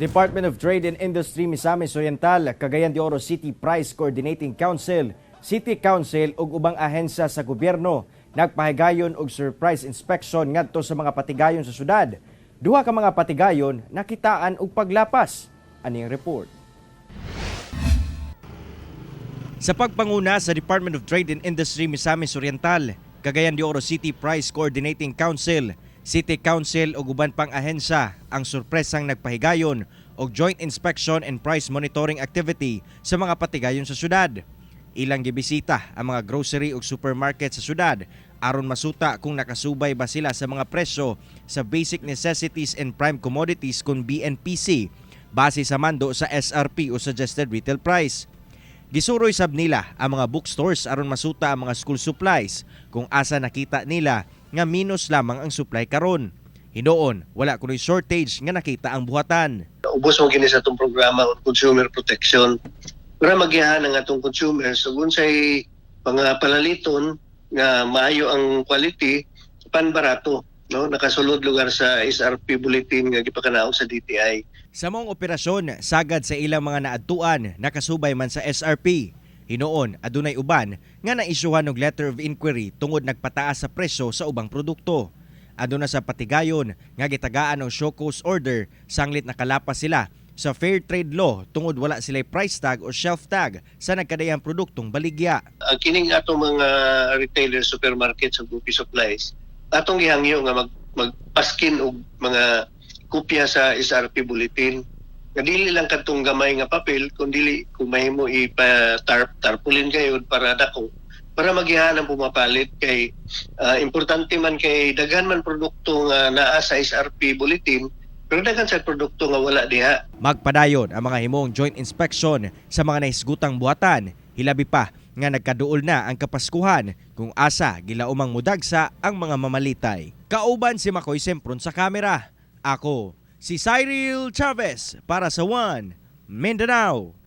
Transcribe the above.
Department of Trade and Industry Misamis Oriental, Cagayan de Oro City Price Coordinating Council, City Council ug ubang ahensya sa gobyerno nagpahigayon og surprise inspection ngadto sa mga patigayon sa syudad. Duha ka mga patigayon nakitaan og paglapas. Aning report. Sa pagpanguna sa Department of Trade and Industry Misamis Oriental, Cagayan de Oro City Price Coordinating Council, City Council ug uban pang ahensya ang sorpresang nagpahigayon og joint inspection and price monitoring activity sa mga patigayon sa syudad. Ilang gibisita ang mga grocery ug supermarket sa syudad aron masuta kung nakasubay ba sila sa mga presyo sa basic necessities and prime commodities kon BNPC base sa mando sa SRP o suggested retail price. Gisuroy sab nila ang mga bookstores aron masuta ang mga school supplies kung asa nakita nila nga minus lamang ang supply karon. Hinuon, wala kunoy shortage nga nakita ang buhatan. Ubos mo kini sa atong programa on consumer protection para magiyahan ang atong consumers ug unsay mga palaliton nga maayo ang quality pan barato, no, nakasulod lugar sa SRP bulletin nga gipakanaog sa DTI. Sa maong operasyon, sagad sa ilang mga naadtuan, nakasubay man sa SRP. Hinuon, adunay uban nga naisyuhan og letter of inquiry tungod nagpataas sa presyo sa ubang produkto. Aduna sa patigayon nga gitagaan og show cause order sanglit nakalapas sila sa Fair Trade Law tungod wala sila price tag o shelf tag sa nagkadayang produktong baligya. Ang kining atong mga retailers, supermarkets ug grocery supplies, atong gihangyo nga magpaskin og mga kopya sa SRP bulletin nga dili lang kadtong gamay nga papel, kun dili kung mahimo ipa tarpaulin gayud para dako, para magihan ang pumapalit, kay importante man kay daghan man produkto nga naa sa SRP bulletin pero daghan sa produkto nga wala diha. Magpadayon ang mga himong joint inspection sa mga nahisgutang buhatan, hilabi pa nga nagkaduol na ang Kapaskuhan kung asa gilaumang mudagsa ang mga mamalitay. Kauban si Makoy Sempron sa kamera. Ako, si Cyril Chavez para sa One Mindanao.